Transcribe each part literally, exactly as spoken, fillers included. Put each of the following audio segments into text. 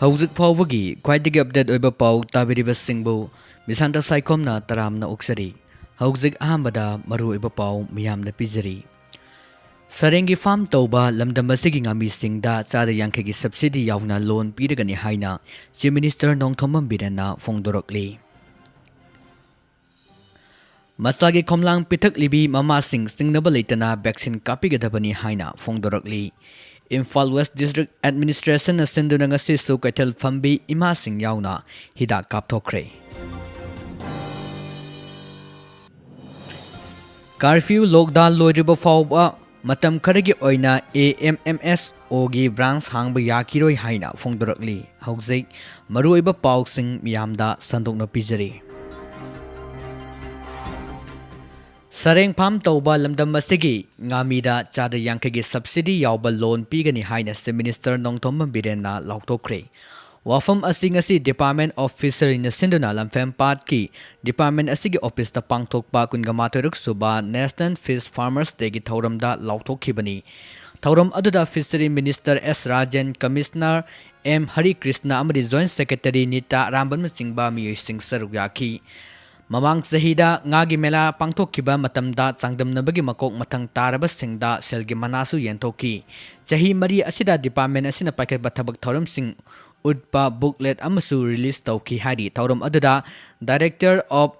ꯍꯧꯖꯤꯛ ꯐꯥꯎꯕꯒꯤ ꯈ꯭ꯋꯥꯏꯗꯒꯤ ꯑꯞꯗꯦꯠ ꯑꯣꯏꯕ ꯄꯥꯎ ꯇꯥꯕꯤꯔꯤꯕꯁꯤꯡꯕꯨ ꯕꯤꯁꯥꯟꯇ ꯁꯥꯏꯈꯣꯝꯅ ꯇꯔꯥꯝꯅ ꯑꯣꯛꯆꯔꯤ꯫ ꯍꯧꯖꯤꯛ ꯑꯍꯥꯟꯕꯗ ꯃꯔꯨꯑꯣꯏꯕ ꯄꯥꯎ ꯃꯤꯌꯥꯝꯗ ꯄꯤꯖꯔꯤ꯫ ꯁꯔꯦꯡꯒꯤ ꯐꯥꯔꯝ ꯇꯧꯕ ꯂꯝꯗꯝ ꯑꯁꯤꯒꯤ ꯉꯥꯃꯤꯁꯤꯡꯗ ꯆꯥꯗ ꯌꯥꯡꯈꯩꯒꯤ ꯁꯕꯁꯤꯗꯤ ꯌꯥꯎꯅ ꯂꯣꯟ ꯄꯤꯔꯒꯅꯤ ꯍꯥꯏꯅ ꯆꯤꯐ ꯃꯤꯅꯤꯁꯇꯔ ꯅꯣꯡꯊꯣꯝꯕꯝ ꯕꯤꯔꯦꯟꯅ ꯐꯣꯡꯗꯣꯔꯛꯂꯤ꯫ ꯃꯆꯥꯒꯤ ꯈꯣꯝꯂꯥꯡ ꯄꯤꯊꯛꯂꯤꯕꯤ ꯃꯃꯥꯁꯤꯡ ꯆꯤꯡꯅꯕ ꯂꯩꯇꯅ ꯚꯦꯛꯁꯤꯟ ꯀꯥꯞꯄꯤꯒꯗꯕꯅꯤ ꯍꯥꯏꯅ ꯐꯣꯡꯗꯣꯔꯛꯂꯤ꯫ ꯏꯝꯐꯥꯜ ꯋꯦꯁ ꯗꯤꯁꯇ꯭ꯔꯤꯛ ꯑꯦꯗꯃꯤꯅꯤꯁꯇ꯭ꯔꯦꯁꯟꯅ ꯁꯤꯟꯗꯨꯅ ꯉꯁꯤꯁꯨ ꯀꯩꯊꯦꯜ ꯐꯝꯕꯤ ꯏꯃꯥꯁꯤꯡ ꯌꯥꯎꯅ ꯍꯤꯗꯥꯛ ꯀꯥꯞꯊꯣꯛꯈ꯭ꯔꯦ꯫ ꯀꯥꯔꯐ꯭ꯌꯨ ꯂꯣꯛꯗꯥꯎꯟ ꯂꯣꯏꯗ꯭ꯔꯤꯕ ꯐꯥꯎꯕ ꯃꯇꯝ ꯈꯔꯒꯤ ꯑꯣꯏꯅ ꯑꯦ ꯑꯦꯝ ꯑꯦꯝ ꯑꯦꯁ ꯑꯣꯒꯤ ꯕ꯭ꯔꯥꯟꯁ ꯍꯥꯡꯕ ꯌꯥꯈꯤꯔꯣꯏ ꯍꯥꯏꯅ ꯐꯣꯡꯗꯣꯔꯛꯂꯤ꯫ ꯍꯧꯖꯤꯛ ꯃꯔꯨꯑꯣꯏꯕ ꯄꯥꯎꯁꯤꯡ ꯃꯤꯌꯥꯝꯗ ꯁꯟꯗꯣꯛꯅ ꯄꯤꯖꯔꯤ꯫ ꯁꯔꯦꯡ ꯐꯥꯔꯝ ꯇꯧꯕ ꯂꯝꯗꯝ ꯑꯁꯤꯒꯤ ꯉꯥꯃꯤꯗ ꯆꯥꯗ ꯌꯥꯡꯈꯩꯒꯤ ꯁꯕꯁꯤꯗꯤ ꯌꯥꯎꯕ ꯂꯣꯟ ꯄꯤꯒꯅꯤ ꯍꯥꯏꯅ ꯆꯤꯐ ꯃꯤꯅꯤꯁꯇꯔ ꯅꯣꯡꯊꯣꯝꯕꯝ ꯕꯤꯔꯦꯟꯅ ꯂꯥꯎꯊꯣꯛꯈ꯭ꯔꯦ꯫ ꯋꯥꯐꯝ ꯑꯁꯤ ꯉꯁꯤ Department of Fisheryꯅ ꯁꯤꯟꯗꯨꯅ ꯂꯝꯐꯦꯜ ꯄꯥꯠꯀꯤ department ꯑꯁꯤꯒꯤ officeꯇ ꯄꯥꯡꯊꯣꯛꯄ ꯀꯨꯟꯒ ꯃꯥꯊꯣꯏꯔꯛ ꯁꯨꯕ National Fish Farmers Dayꯒꯤ ꯊꯧꯔꯝꯗ ꯂꯥꯎꯊꯣꯛꯈꯤꯕꯅꯤ꯫ ꯊꯧꯔꯝ ꯑꯗꯨꯗ Fishery Minister ꯑꯦꯁ ꯔꯥꯖꯦꯟ, Commissioner ꯑꯦꯝ ꯍꯔꯤ ꯀ꯭ꯔꯤꯁꯅ ꯑꯃꯗꯤ Joint Secretary ꯅꯤꯇꯥ ꯑꯔꯥꯝꯕꯝꯅꯆꯤꯡꯕ ꯃꯤꯑꯣꯏꯁꯤꯡ ꯁꯔꯨꯛ ꯌꯥꯈꯤ꯫ ꯃꯃꯥꯡ ꯆꯍꯤꯗ ꯉꯥꯒꯤ ꯃꯦꯂꯥ ꯄꯥꯡꯊꯣꯛꯈꯤꯕ ꯃꯇꯝꯗ ꯆꯥꯡꯗꯝꯅꯕꯒꯤ ꯃꯀꯣꯛ ꯃꯊꯪ ꯇꯥꯔꯕꯁꯤꯡꯗ ꯁꯦꯜꯒꯤ ꯃꯅꯥꯁꯨ ꯌꯦꯟꯊꯣꯛꯈꯤ꯫ ꯆꯍꯤ ꯃꯔꯤ ꯑꯁꯤꯗ department ꯑꯁꯤꯅ ꯄꯥꯏꯈꯠꯄ ꯊꯕꯛ ꯊꯧꯔꯝꯁꯤꯡ ꯎꯠꯄ booklet ꯑꯃꯁꯨ release ꯇꯧꯈꯤ ꯍꯥꯏꯔꯤ꯫ ꯊꯧꯔꯝ ꯑꯗꯨꯗ Director of,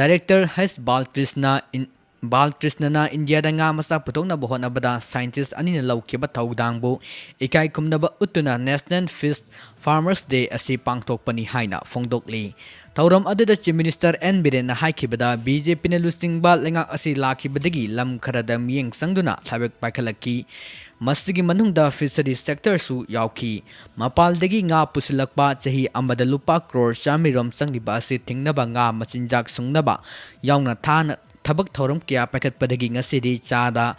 Director ꯍꯩꯁ ꯕꯥꯜꯀ꯭ꯔꯤꯁꯅ ꯏꯟ-, ꯕꯥꯜꯀ꯭ꯔꯤꯁꯅꯅ ꯏꯟꯗꯤꯌꯥꯗ ꯉꯥ ꯃꯆꯥ ꯄꯨꯊꯣꯛꯅꯕ ꯍꯣꯠꯅꯕꯗ scientist ꯑꯅꯤꯅ ꯂꯧꯈꯤꯕ ꯊꯧꯗꯥꯡꯕꯨ ꯏꯀꯥꯏ ꯈꯨꯝꯅꯕ ꯎꯠꯇꯨꯅ National Fish Farmers Day ꯑꯁꯤ ꯄꯥꯡꯊꯣꯛꯄꯅꯤ ꯍꯥꯏꯅ ꯐꯣꯡꯗꯣꯛꯂꯤ꯫ ꯊꯧꯔꯝ ꯑꯗꯨꯗ Chief Minister ꯑꯦꯟ ꯕꯤꯔꯦꯟꯅ ꯍꯥꯏꯈꯤꯕꯗ, ꯕꯤ ꯖꯦ ꯄꯤꯅ ꯂꯨꯆꯤꯡꯕ ꯂꯩꯉꯥꯛ ꯑꯁꯤ ꯂꯥꯛꯈꯤꯕꯗꯒꯤ ꯂꯝ ꯈꯔꯗ ꯃꯤꯠꯌꯦꯡ ꯆꯪꯗꯨꯅ ꯊꯕꯛ ꯄꯥꯏꯈꯠꯂꯛꯈꯤ꯫ ꯃꯁꯤꯒꯤ ꯃꯅꯨꯡꯗ fishery sectorꯁꯨ ꯌꯥꯎꯈꯤ꯫ ꯃꯄꯥꯜꯗꯒꯤ ꯉꯥ ꯄꯨꯁꯤꯜꯂꯛꯄ, ꯆꯍꯤ ꯑꯃꯗ ꯂꯨꯄꯥ ꯀ꯭ꯔꯣꯔ ꯆꯥꯃꯔꯤꯔꯣꯝ ꯆꯪꯂꯤꯕ ꯑꯁꯤ ꯊꯤꯡꯅꯕ, ꯉꯥ ꯃꯆꯤꯟꯖꯥꯛ ꯁꯨꯡꯅꯕ ꯌꯥꯎꯅ ꯊꯥꯅ ꯊꯕꯛ ꯊꯧꯔꯝ ꯀꯌꯥ ꯄꯥꯏꯈꯠꯄꯗꯒꯤ ꯉꯁꯤꯗꯤ ꯆꯥꯗ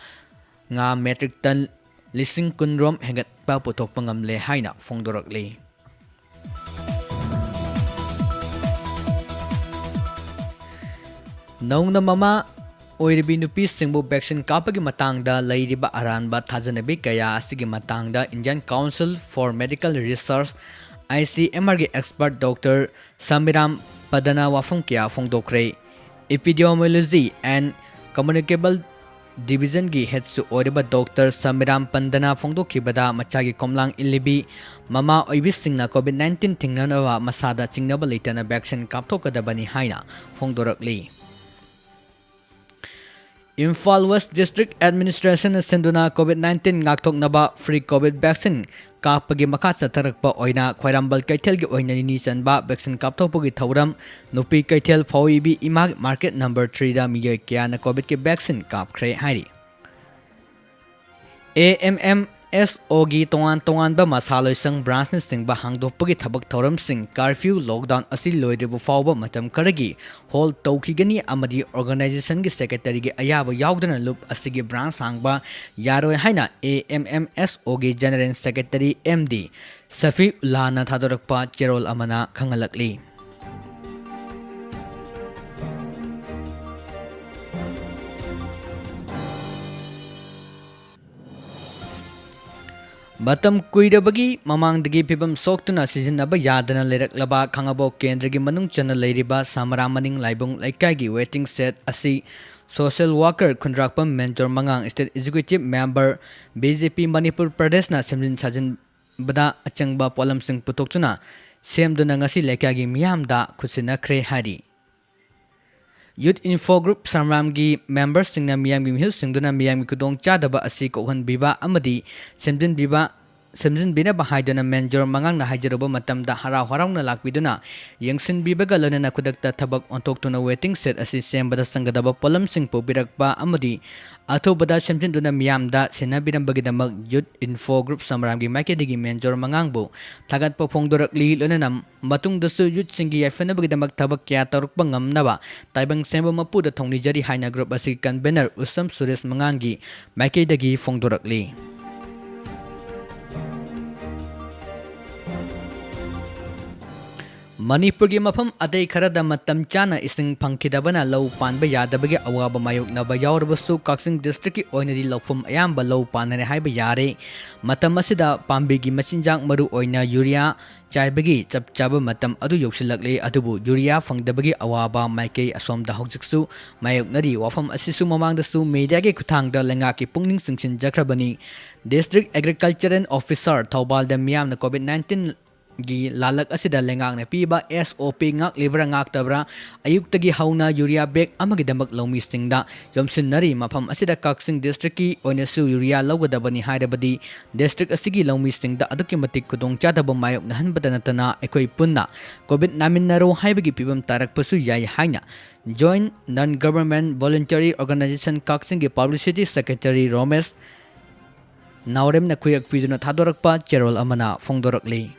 ꯉꯥ metric ton ꯂꯤꯁꯤꯡ ꯀꯨꯟꯔꯣꯝ ꯍꯦꯟꯒꯠꯄ ꯄꯨꯊꯣꯛꯄ ꯉꯝꯂꯦ ꯍꯥꯏꯅ ꯐꯣꯡꯗꯣꯔꯛꯂꯤ꯫ ꯅꯧꯅ ꯃꯃꯥ ꯑꯣꯏꯔꯤꯕꯤ ꯅꯨꯄꯤꯁꯤꯡꯕꯨ vaccine ꯀꯥꯞꯄꯒꯤ ꯃꯇꯥꯡꯗ ꯂꯩꯔꯤꯕ ꯑꯔꯥꯟꯕ ꯊꯥꯖꯅꯕꯤ ꯀꯌꯥ ꯑꯁꯤꯒꯤ ꯃꯇꯥꯡꯗ Indian Council for Medical Research, I C M R ꯒꯤ expert Doctor ꯁꯃꯤꯔꯥꯝ ꯄꯗꯅ ꯋꯥꯐꯝ ꯀꯌꯥ ꯐꯣꯡꯗꯣꯛꯈ꯭ꯔꯦ꯫ Epidemiology and Communicable Division ꯒꯤ head ꯁꯨ ꯑꯣꯏꯔꯤꯕ Doctor ꯁꯃꯤꯔꯥꯝ ꯄꯟꯗꯅ ꯐꯣꯡꯗꯣꯛꯈꯤꯕꯗ, ꯃꯆꯥꯒꯤ ꯈꯣꯝꯂꯥꯡ ꯏꯜꯂꯤꯕꯤ ꯃꯃꯥ ꯑꯣꯏꯕꯤꯁꯤꯡꯅ COVID nineteen ꯊꯤꯡꯅꯅꯕ ꯃꯁꯥꯗ ꯆꯤꯡꯅꯕ ꯂꯩꯇꯅ vaccine ꯀꯥꯞꯊꯣꯛꯀꯗꯕꯅꯤ ꯍꯥꯏꯅ ꯐꯣꯡꯗꯣꯔꯛꯂꯤ꯫ ꯏꯝꯐꯥꯜ West District Administration ꯅ ꯁꯤꯟꯗꯨꯅ COVID nineteen ꯉꯥꯛꯊꯣꯛꯅꯕ free COVID vaccine ꯀꯥꯞꯄꯒꯤ ꯃꯈꯥ ꯆꯠꯊꯔꯛꯄ ꯑꯣꯏꯅ ꯈ꯭ꯋꯥꯏꯔꯝꯕꯟ ꯀꯩꯊꯦꯜꯒꯤ ꯑꯣꯏꯅ ꯅꯤꯅꯤ ꯆꯟꯕ vaccine ꯀꯥꯞꯊꯣꯛꯄꯒꯤ ꯊꯧꯔꯝ ꯅꯨꯄꯤ ꯀꯩꯊꯦꯜ ꯐꯥꯎꯏꯕꯤ ꯏꯃꯥ market number three ꯗ ꯃꯤꯑꯣꯏ ꯀꯌꯥꯅ COVID ꯀꯤ vaccine ꯀꯥꯞꯈ꯭ꯔꯦ ꯍꯥꯏꯔꯤ꯫ A M M S O ꯒꯤ ꯇꯣꯉꯥꯟ ꯇꯣꯉꯥꯟꯕ ꯃꯁꯥ ꯂꯣꯏꯁꯪ branch ꯅꯆꯤꯡꯕ ꯍꯥꯡꯗꯣꯛꯄꯒꯤ ꯊꯕꯛ ꯊꯧꯔꯝꯁꯤꯡ curfew lockdown ꯑꯁꯤ ꯂꯣꯏꯗ꯭ꯔꯤꯕ ꯐꯥꯎꯕ ꯃꯇꯝ ꯈꯔꯒꯤ hold ꯇꯧꯈꯤꯒꯅꯤ ꯑꯃꯗꯤ organization ꯒꯤ secretary ꯒꯤ ꯑꯌꯥꯕ ꯌꯥꯎꯗꯅ ꯂꯨꯞ ꯑꯁꯤꯒꯤ branch ꯍꯥꯡꯕ ꯌꯥꯔꯣꯏ ꯍꯥꯏꯅ A M M S O ꯒꯤ General Secretary M D ꯁꯐꯤꯎꯜꯂꯥꯅ ꯊꯥꯗꯣꯔꯛꯄ ꯆꯦꯔꯣꯜ ꯑꯃꯅ ꯈꯪꯍꯜꯂꯛꯂꯤ꯫ ꯃꯇꯝ ꯀꯨꯏꯔꯕꯒꯤ ꯃꯃꯥꯡꯗꯒꯤ ꯐꯤꯕꯝ ꯁꯣꯛꯇꯨꯅ ꯁꯤꯖꯤꯟꯅꯕ ꯌꯥꯗꯅ ꯂꯩꯔꯛꯂꯕ ꯈꯥꯉꯕꯣꯛ ꯀꯦꯟꯗ꯭ꯔꯒꯤ ꯃꯅꯨꯡ ꯆꯟꯅ ꯂꯩꯔꯤꯕ ꯁꯃꯔꯥ ꯃꯅꯤꯡ ꯂꯥꯏꯕꯨꯡ ꯂꯩꯀꯥꯏꯒꯤ waiting shed ꯑꯁꯤ social worker ꯈꯨꯟꯗ꯭ꯔꯥꯛꯄꯝ ꯃꯦꯟꯖꯣꯔ ꯃꯉꯥꯡ, state executive member B J P Manipur ꯄ꯭ꯔꯗꯦꯁꯅ ꯁꯦꯝꯖꯤꯟ ꯁꯥꯖꯤꯟꯕꯗ ꯑꯆꯪꯕ ꯄꯣꯠꯂꯝꯁꯤꯡ ꯄꯨꯊꯣꯛꯇꯨꯅ ꯁꯦꯝꯗꯨꯅ ꯉꯁꯤ ꯂꯩꯀꯥꯏꯒꯤ ꯃꯤꯌꯥꯝꯗ ꯈꯨꯠꯁꯤꯟꯅꯈ꯭ꯔꯦ ꯍꯥꯏꯔꯤ꯫ Youth Info Group ꯁꯝꯔꯥꯝꯒꯤ memberꯁꯤꯡꯅ ꯃꯤꯌꯥꯝꯒꯤ ꯃꯤꯍꯨꯠ ꯁꯤꯡꯗꯨꯅ ꯃꯤꯌꯥꯝꯒꯤ ꯈꯨꯗꯣꯡꯆꯥꯗꯕ ꯑꯁꯤ ꯀꯣꯛꯍꯟꯕꯤꯕ ꯑꯃꯗꯤ ꯁꯦꯝꯖꯤꯟꯕꯤꯕ, ꯁꯦꯝꯖꯤꯟꯕꯤꯅꯕ ꯍꯥꯏꯗꯨꯅ ꯃꯦꯟꯖꯣꯔ ꯃꯉꯥꯡꯅ ꯍꯥꯏꯖꯔꯨꯕ ꯃꯇꯝꯗ ꯍꯔꯥꯎ ꯍꯔꯥꯎꯅ ꯂꯥꯛꯄꯤꯗꯨꯅ ꯌꯦꯡꯁꯤꯟꯕꯤꯕꯒ ꯂꯣꯏꯅꯅ ꯈꯨꯗꯛꯇ ꯊꯕꯛ ꯑꯣꯟꯊꯣꯛꯇꯨꯅ waiting shed ꯑꯁꯤ ꯁꯦꯝꯕꯗ ꯆꯪꯒꯗꯕ ꯄꯣꯠꯂꯝꯁꯤꯡ ꯄꯨꯕꯤꯔꯛꯄ ꯑꯃꯗꯤ ꯑꯊꯨꯕꯗ ꯁꯦꯝꯖꯤꯟꯗꯨꯅ ꯃꯤꯌꯥꯝꯗ ꯁꯤꯟꯅꯕꯤꯔꯝꯕꯒꯤꯗꯃꯛ Youth Info Group ꯁꯝꯔꯥꯝꯒꯤ ꯃꯥꯏꯀꯩꯗꯒꯤ ꯃꯦꯟꯖꯣꯔ ꯃꯉꯥꯡꯕꯨ ꯊꯥꯒꯠꯄ ꯐꯣꯡꯗꯣꯔꯛꯂꯤ꯫ ꯂꯣꯏꯅꯅ ꯃꯇꯨꯡꯗꯁꯨ youthꯁꯤꯡꯒꯤ ꯌꯥꯏꯐꯅꯕꯒꯤꯗꯃꯛ ꯊꯕꯛ ꯀꯌꯥ ꯇꯧꯔꯛꯄ ꯉꯝꯅꯕ ꯇꯥꯏꯕꯪ ꯁꯦꯝꯕ ꯃꯄꯨꯗ ꯊꯧꯅꯤꯖꯔꯤ ꯍꯥꯏꯅ group ꯑꯁꯤꯒꯤ convener ꯎꯁꯝ ꯁꯨꯔꯦꯁ ꯃꯉꯥꯡꯒꯤ ꯃꯥꯏꯀꯩꯗꯒꯤ ꯐꯣꯡꯗꯣꯔꯛꯂꯤ꯫ ꯃꯅꯤꯄꯨꯔꯒꯤ ꯃꯐꯝ ꯑꯇꯩ ꯈꯔꯗ ꯃꯇꯝ ꯆꯥꯅ ꯏꯁꯤꯡ ꯐꯪꯈꯤꯗꯕꯅ ꯂꯧ ꯄꯥꯟꯕ ꯌꯥꯗꯕꯒꯤ ꯑꯋꯥꯕ ꯃꯥꯌꯣꯛꯅꯕ ꯌꯥꯎꯔꯕꯁꯨ, ꯀꯛꯆꯤꯡ district ꯀꯤ ꯑꯣꯏꯅꯗꯤ ꯂꯧꯐꯝ ꯑꯌꯥꯝꯕ ꯂꯧ ꯄꯥꯟꯅꯔꯦ ꯍꯥꯏꯕ ꯌꯥꯔꯦ꯫ ꯃꯇꯝ ꯑꯁꯤꯗ ꯄꯥꯝꯕꯤꯒꯤ ꯃꯆꯤꯟꯖꯥꯛ, ꯃꯔꯨ ꯑꯣꯏꯅ urea, ꯆꯥꯏꯕꯒꯤ ꯆꯞ ꯆꯥꯕ ꯃꯇꯝ ꯑꯗꯨ ꯌꯧꯁꯤꯜꯂꯛꯂꯦ, ꯑꯗꯨꯕꯨ urea ꯐꯪꯗꯕꯒꯤ ꯑꯋꯥꯕ ꯃꯥꯏꯀꯩ ꯑꯁꯣꯝꯗ ꯍꯧꯖꯤꯛꯁꯨ ꯃꯥꯌꯣꯛꯅꯔꯤ꯫ ꯋꯥꯐꯝ ꯑꯁꯤꯁꯨ ꯃꯃꯥꯡꯗꯁꯨ media ꯒꯤ ꯈꯨꯠꯊꯥꯡꯗ ꯂꯩꯉꯥꯛꯀꯤ ꯄꯨꯛꯅꯤꯡ ꯆꯤꯡꯁꯤꯟꯖꯈ꯭ꯔꯕꯅꯤ꯫ District Agriculture Officer ꯊꯧꯕꯥꯜꯗ ꯃꯤꯌꯥꯝꯅ COVID nineteen ꯒꯤ ꯂꯥꯂꯛ ꯑꯁꯤꯗ ꯂꯩꯉꯥꯛꯅ ꯄꯤꯕ SOP ꯉꯥꯛꯂꯤꯕ꯭ꯔꯥ ꯉꯥꯛꯇꯕ꯭ꯔꯥ, ꯑꯌꯨꯛꯇꯒꯤ ꯍꯧꯅ urea bag ꯑꯃꯒꯤꯗꯃꯛ ꯂꯧꯃꯤꯁꯤꯡꯗ ꯌꯣꯝꯁꯤꯟꯅꯔꯤ꯫ ꯃꯐꯝ ꯑꯁꯤꯗ ꯀꯛꯆꯤꯡ district ꯀꯤ ꯑꯣꯏꯅꯁꯨ urea ꯂꯧꯒꯗꯕꯅꯤ ꯍꯥꯏꯔꯕꯗꯤ district ꯑꯁꯤꯒꯤ ꯂꯧꯃꯤꯁꯤꯡꯗ ꯑꯗꯨꯛꯀꯤ ꯃꯇꯤꯛ ꯈꯨꯗꯣꯡꯆꯥꯗꯕ ꯃꯥꯌꯣꯛꯅꯍꯟꯕꯗ ꯅꯠꯇꯅ ꯑꯩꯈꯣꯏ ꯄꯨꯟꯅ COVID ꯅꯥꯃꯤꯟꯅꯔꯣ ꯍꯥꯏꯕꯒꯤ ꯐꯤꯕꯝ ꯇꯥꯔꯛꯄꯁꯨ ꯌꯥꯏ ꯍꯥꯏꯅ Joint Non Government Voluntary Organization ꯀꯛꯆꯤꯡꯒꯤ Publicity Secretary ꯔꯣꯃꯦꯁ ꯅꯥꯎꯔꯦꯝꯅ ꯈꯨꯌꯦꯛ ꯄꯤꯗꯨꯅ ꯊꯥꯗꯣꯔꯛꯄ ꯆꯦꯔꯣꯜ ꯑꯃꯅ ꯐꯣꯡꯗꯣꯔꯛꯂꯤ꯫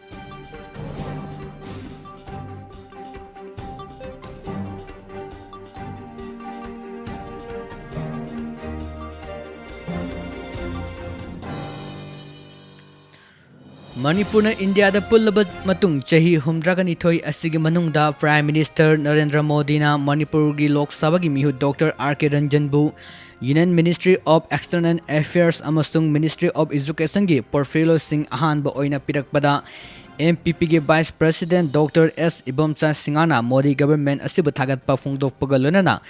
ꯃꯅꯤꯄꯨꯔꯅ ꯏꯟꯗꯤꯌꯥꯗ ꯄꯨꯜꯂꯕ ꯃꯇꯨꯡ ꯆꯍꯤ ꯍꯨꯝꯗ꯭ꯔꯥꯒ ꯅꯤꯊꯣꯏ ꯑꯁꯤꯒꯤ ꯃꯅꯨꯡꯗ Prime Minister ꯅꯔꯦꯟꯗ꯭ꯔ ꯃꯣꯗꯤꯅ ꯃꯅꯤꯄꯨꯔꯒꯤ ꯂꯣꯛ ꯁꯚꯥꯒꯤ ꯃꯤꯍꯨꯠ ꯗꯣꯛꯇꯔ ꯑꯥꯔ ꯀꯦ ꯔꯟꯖꯟꯕꯨ Union Ministry of External Affairs ꯑꯃꯁꯨꯡ Ministry of Education ꯒꯤ portfolio ꯁꯤꯡ ꯑꯍꯥꯟꯕ ꯑꯣꯏꯅ ꯄꯤꯔꯛꯄꯗ, M P P ꯒꯤ Vice President ꯗꯣꯛꯇꯔ ꯑꯦꯁ ꯏꯕꯣꯝꯆꯥ ꯁꯤꯡꯍꯥꯅ ꯃꯣꯗꯤ government ꯑꯁꯤꯕꯨ ꯊꯥꯒꯠꯄ ꯐꯣꯡꯗꯣꯛꯄꯒ ꯂꯣꯏꯅꯅ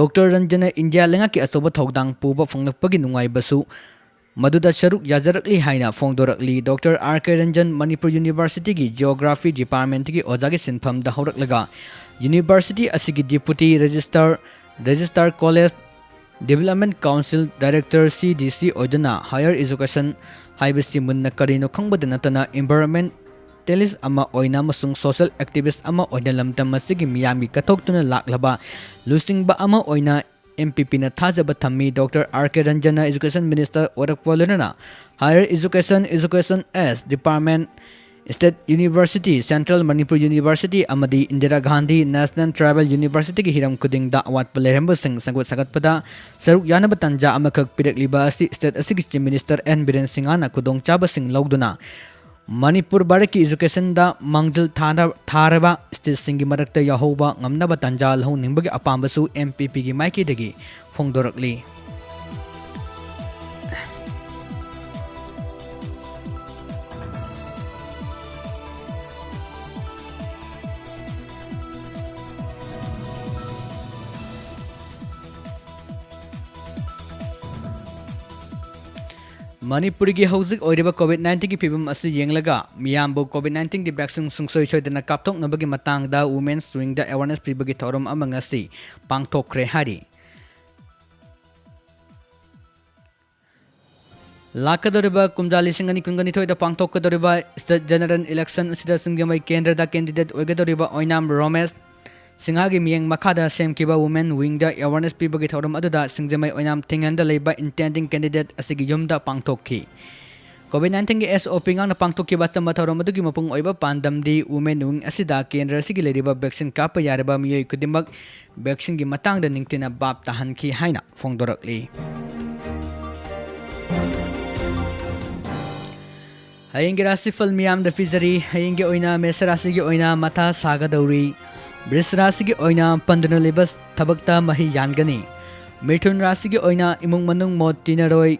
ꯗꯣꯛꯇꯔ ꯔꯟꯖꯟꯅ ꯏꯟꯗꯤꯌꯥ ꯂꯩꯉꯥꯛꯀꯤ ꯑꯆꯧꯕ ꯊꯧꯗꯥꯡ ꯄꯨꯕ ꯐꯪꯂꯛꯄꯒꯤ ꯅꯨꯡꯉꯥꯏꯕꯁꯨ ꯃꯗꯨꯗ ꯁꯔꯨꯛ ꯌꯥꯖꯔꯛꯂꯤ ꯍꯥꯏꯅ ꯐꯣꯡꯗꯣꯔꯛꯂꯤ꯫ ꯗꯣꯛꯇꯔ ꯑꯥꯔ ꯀꯦ ꯔꯟꯖꯟ ꯃꯅꯤꯄꯨꯔ University ꯒꯤ Geography Department ꯀꯤ ꯑꯣꯖꯥꯒꯤ ꯁꯤꯟꯐꯝꯗ ꯍꯧꯔꯛꯂꯒ University ꯑꯁꯤꯒꯤ Deputy Registrar, Registrar College Development Council Director, C D C ꯑꯣꯏꯗꯨꯅ higher education ꯍꯥꯏꯕꯁꯤ ꯃꯨꯟꯅ ꯀꯔꯤꯅꯣ ꯈꯪꯕꯗ ꯅꯠꯇꯅ environmentalist ꯑꯃ ꯑꯣꯏꯅ ꯑꯃꯁꯨꯡ social activist ꯑꯃ ꯑꯣꯏꯅ ꯂꯝꯗꯝ ꯑꯁꯤꯒꯤ ꯃꯤꯌꯥꯝꯒꯤ ꯀꯠꯊꯣꯛꯇꯨꯅ ꯂꯥꯛꯂꯕ ꯂꯨꯆꯤꯡꯕ ꯑꯃ ꯑꯣꯏꯅ M P P ꯅ ꯊꯥꯖꯕ ꯊꯝꯃꯤ꯫ ꯗꯣꯛꯇꯔ ꯑꯥꯔ ꯀꯦ ꯔꯟꯖꯟꯅ Education Minister ꯑꯣꯏꯔꯛꯄ ꯂꯣꯏꯅꯅ higher education, education as department, State University, Central Manipur University ꯑꯃꯗꯤ Indira Gandhi National Tribal University ꯒꯤ ꯍꯤꯔꯝ ꯈꯨꯗꯤꯡꯗ ꯑꯋꯥꯠꯄ ꯂꯩꯔꯝꯕꯁꯤꯡ ꯁꯦꯝꯒꯠ ꯁꯥꯒꯠꯄꯗ ꯁꯔꯨꯛ ꯌꯥꯅꯕ ꯇꯥꯟꯖꯥ ꯑꯃꯈꯛ ꯄꯤꯔꯛꯂꯤꯕ ꯑꯁꯤ state ꯑꯁꯤꯒꯤ Chief Minister N ꯕꯤꯔꯦꯟ ꯁꯤꯡꯍꯅ ꯈꯨꯗꯣꯡꯆꯥꯕꯁꯤꯡ ꯂꯧꯗꯨꯅ ꯃꯅꯤꯄꯨꯔ ꯚꯥꯔꯠꯀꯤ educationꯗ ꯃꯥꯡꯖꯤꯜ ꯊꯥꯅ-, ꯊꯥꯔꯕ stateꯁꯤꯡꯒꯤ ꯃꯔꯛꯇ ꯌꯥꯎꯍꯧꯕ ꯉꯝꯅꯕ ꯇꯥꯟꯖꯥ ꯂꯧꯍꯟꯅꯤꯡꯕꯒꯤ ꯑꯄꯥꯝꯕꯁꯨ M P Pꯒꯤ ꯃꯥꯏꯀꯩꯗꯒꯤ ꯐꯣꯡꯗꯣꯔꯛꯂꯤ꯫ ꯃꯅꯤꯄꯨꯔꯒꯤ ꯍꯧꯖꯤꯛ ꯑꯣꯏꯔꯤꯕ COVID nineteenꯒꯤ ꯐꯤꯕꯝ ꯑꯁꯤ ꯌꯦꯡꯂꯒ, ꯃꯤꯌꯥꯝꯕꯨ COVID nineteenꯒꯤ vaccine ꯁꯨꯡꯁꯣꯏ ꯁꯣꯏꯗꯅ ꯀꯥꯞꯊꯣꯛꯅꯕꯒꯤ ꯃꯇꯥꯡꯗ Women's Wingꯗ awareness ꯄꯤꯕꯒꯤ ꯊꯧꯔꯝ ꯑꯃ ꯉꯁꯤ ꯄꯥꯡꯊꯣꯛꯈ꯭ꯔꯦ ꯍꯥꯏꯔꯤ꯫ ꯂꯥꯛꯀꯗꯧꯔꯤꯕ ꯀꯨꯝꯖꯥ ꯂꯤꯁꯤꯡ ꯑꯅꯤ ꯀꯨꯟꯒ ꯅꯤꯊꯣꯏꯗ ꯄꯥꯡꯊꯣꯛꯀꯗꯧꯔꯤꯕ State General Election ꯑꯁꯤꯗ ꯁꯤꯡꯖꯃꯩ ꯀꯦꯟꯗ꯭ꯔꯗ candidate ꯑꯣꯏꯒꯗꯧꯔꯤꯕ ꯑꯣꯏꯅꯥꯝ ꯔꯣꯃꯦꯁ ꯁꯤꯡꯍꯒꯤ ꯃꯤꯠꯌꯦꯡ ꯃꯈꯥꯗ ꯁꯦꯝꯈꯤꯕ Women Wingꯗ awareness ꯄꯤꯕꯒꯤ ꯊꯧꯔꯝ ꯑꯗꯨꯗ ꯁꯤꯡꯖꯃꯩ ꯑꯣꯏꯅꯥꯝ ꯊꯤꯡꯍꯟꯗ ꯂꯩꯕ intending candidate ꯑꯁꯤꯒꯤ ꯌꯨꯝꯗ ꯄꯥꯡꯊꯣꯛꯈꯤ꯫ COVID nineteenꯒꯤ S O P ꯉꯥꯛꯅ ꯄꯥꯡꯊꯣꯛꯈꯤꯕ ꯑꯆꯝꯕ ꯊꯧꯔꯝ ꯑꯗꯨꯒꯤ ꯃꯄꯨꯡ ꯑꯣꯏꯕ ꯄꯥꯟꯗꯝꯗꯤ Women Wing ꯑꯁꯤꯗ ꯀꯦꯟꯗ꯭ꯔ ꯑꯁꯤꯒꯤ ꯂꯩꯔꯤꯕ vaccine ꯀꯥꯞꯄ ꯌꯥꯔꯕ ꯃꯤꯑꯣꯏ ꯈꯨꯗꯤꯡꯃꯛ vaccineꯒꯤ ꯃꯇꯥꯡꯗ ꯅꯤꯡꯊꯤꯅ ꯚꯥꯞ ꯇꯥꯍꯟꯈꯤ ꯍꯥꯏꯅ ꯐꯣꯡꯗꯣꯔꯛꯂꯤ꯫ ꯍꯌꯦꯡꯒꯤ ꯔꯥꯁꯤꯐꯜ ꯃꯤꯌꯥꯝꯗ ꯄꯤꯖꯔꯤ꯫ ꯍꯌꯦꯡꯒꯤ ꯑꯣꯏꯅ ꯃꯦꯁ ꯔꯥꯁꯤꯒꯤ ꯑꯣꯏꯅ ꯃꯊꯥ ꯁꯥꯒꯗꯧꯔꯤ꯫ ꯕ꯭ꯔꯤꯁ ꯔꯥꯁꯤꯒꯤ ꯑꯣꯏꯅ ꯄꯟꯗꯨꯅ ꯂꯩꯕ ꯊꯕꯛꯇ ꯃꯍꯩ ꯌꯥꯟꯒꯅꯤ꯫ ꯃꯤꯊꯨꯟ ꯔꯥꯁꯤꯒꯤ ꯑꯣꯏꯅ ꯏꯃꯨꯡ ꯃꯅꯨꯡ ꯃꯣꯠ ꯇꯤꯟꯅꯔꯣꯏ꯫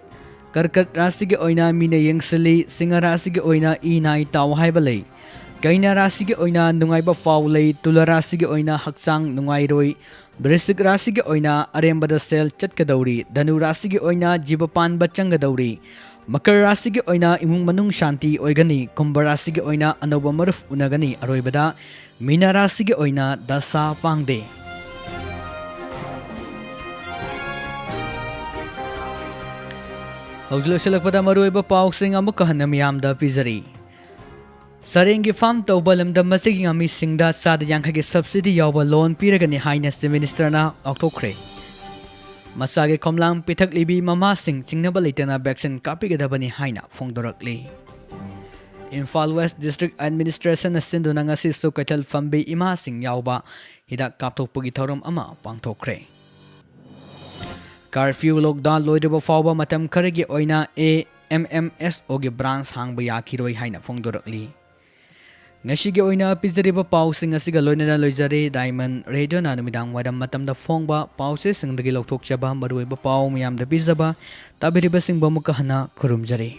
ꯀꯔꯀꯠ ꯔꯥꯁꯤꯒꯤ ꯑꯣꯏꯅ ꯃꯤꯅ ꯌꯦꯡꯁꯤꯜꯂꯤ꯫ ꯁꯤꯡꯍ ꯔꯥꯁꯤꯒꯤ ꯑꯣꯏꯅ ꯏ ꯅꯥꯏ ꯇꯥꯎ ꯍꯥꯏꯕ ꯂꯩ꯫ ꯀꯩꯅꯥ ꯔꯥꯁꯤꯒꯤ ꯑꯣꯏꯅ ꯅꯨꯡꯉꯥꯏꯕ ꯐꯥꯎ ꯂꯩ꯫ ꯇꯨꯂꯥ ꯔꯥꯁꯤꯒꯤ ꯑꯣꯏꯅ ꯍꯛꯆꯥꯡ ꯅꯨꯡꯉꯥꯏꯔꯣꯏ꯫ ꯕ꯭ꯔꯤꯁꯤꯛ ꯔꯥꯁꯤꯒꯤ ꯑꯣꯏꯅ ꯑꯔꯦꯝꯕꯗ ꯁꯦꯜ ꯆꯠꯀꯗꯧꯔꯤ꯫ ꯙꯅꯨ ꯔꯥꯁꯤꯒꯤ ꯑꯣꯏꯅ ꯖꯤꯕ ꯄꯥꯟꯕ ꯆꯪꯒꯗꯧꯔꯤ꯫ ꯃꯀꯔ ꯔꯥꯁꯤꯒꯤ ꯑꯣꯏꯅ ꯏꯃꯨꯡ ꯃꯅꯨꯡ ꯁꯥꯟꯇꯤ ꯑꯣꯏꯒꯅꯤ꯫ ꯀꯨꯝꯚ ꯔꯥꯁꯤꯒꯤ ꯑꯣꯏꯅ ꯑꯅꯧꯕ ꯃꯔꯨꯞ ꯎꯅꯒꯅꯤ꯫ ꯑꯔꯣꯏꯕꯗ ꯃꯤꯅ ꯔꯥꯁꯤꯒꯤ ꯑꯣꯏꯅ ꯗꯁꯥ ꯄꯥꯡꯗꯦ꯫ ꯍꯧꯖꯤꯛ ꯂꯣꯏꯁꯤꯜꯂꯛꯄꯗ ꯃꯔꯨꯑꯣꯏꯕ ꯄꯥꯎꯁꯤꯡ ꯑꯃꯨꯛꯀ ꯍꯟꯅ ꯃꯤꯌꯥꯝꯗ ꯄꯤꯖꯔꯤ꯫ ꯁꯔꯦꯡꯒꯤ farm ꯇꯧꯕ ꯂꯝꯗꯝ ꯑꯁꯤꯒꯤ ꯉꯥꯃꯤꯁꯤꯡꯗ ꯆꯥꯗ ꯌꯥꯡꯈꯩꯒꯤ subsidy ꯌꯥꯎꯕ loan ꯄꯤꯔꯒꯅꯤ ꯍꯥꯏꯅ Chief Ministerꯅ ꯂꯥꯎꯊꯣꯛꯈ꯭ꯔꯦ꯫ ꯃꯁꯥꯒꯤ ꯈꯣꯝꯂꯥꯡ ꯄꯤꯊꯛꯂꯤꯕꯤ ꯃꯃꯥꯁꯤꯡ ꯆꯤꯡꯅꯕ ꯂꯩꯇꯅ vaccine ꯀꯥꯞꯄꯤꯒꯗꯕꯅꯤ ꯍꯥꯏꯅ ꯐꯣꯡꯗꯣꯔꯛꯂꯤ꯫ ꯏꯝꯐꯥꯜ West District Administrationꯅ ꯁꯤꯟꯗꯨꯅ ꯉꯁꯤꯁꯨ ꯀꯩꯊꯦꯜ ꯐꯝꯕꯤ ꯏꯃꯥꯁꯤꯡ ꯌꯥꯎꯕ ꯍꯤꯗꯥꯛ ꯀꯥꯞꯊꯣꯛꯄꯒꯤ ꯊꯧꯔꯝ ꯑꯃ ꯄꯥꯡꯊꯣꯛꯈ꯭ꯔꯦ꯫ Curfew lockdown ꯂꯣꯏꯗ꯭ꯔꯤꯕ ꯐꯥꯎꯕ ꯃꯇꯝ ꯈꯔꯒꯤ ꯑꯣꯏꯅ A ꯑꯦꯝ ꯑꯦꯝ ꯑꯦꯁ ꯑꯣꯒꯤ ꯕ꯭ꯔꯥꯟꯁ ꯍꯥꯡꯕ ꯌꯥꯈꯤꯔꯣꯏ ꯍꯥꯏꯅ ꯐꯣꯡꯗꯣꯔꯛꯂꯤ꯫ ꯉꯁꯤꯒꯤ ꯑꯣꯏꯅ ꯄꯤꯖꯔꯤꯕ ꯄꯥꯎꯁꯤꯡ ꯑꯁꯤꯒ ꯂꯣꯏꯅꯅ ꯂꯣꯏꯖꯔꯦ꯫ ꯗꯥꯏꯃꯟ ꯔꯦꯗꯤꯑꯣꯅ ꯅꯨꯃꯤꯗꯥꯡ ꯋꯥꯏꯔꯝ ꯃꯇꯝꯗ ꯐꯣꯡꯕ ꯄꯥꯎꯆꯦꯁꯤꯡꯗꯒꯤ ꯂꯧꯊꯣꯛꯆꯕ ꯃꯔꯨꯑꯣꯏꯕ ꯄꯥꯎ ꯃꯌꯥꯝꯗ ꯄꯤꯖꯕ ꯇꯥꯕꯤꯔꯤꯕꯁꯤꯡꯕꯨ ꯑꯃꯨꯛꯀ ꯍꯟꯅ ꯈꯨꯔꯨꯝꯖꯔꯤ꯫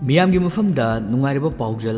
ꯃꯤꯌꯥꯝꯒꯤ ꯃꯐꯝꯗ ꯅꯨꯡꯉꯥꯏꯔꯕ ꯄꯥꯎꯖꯦꯜ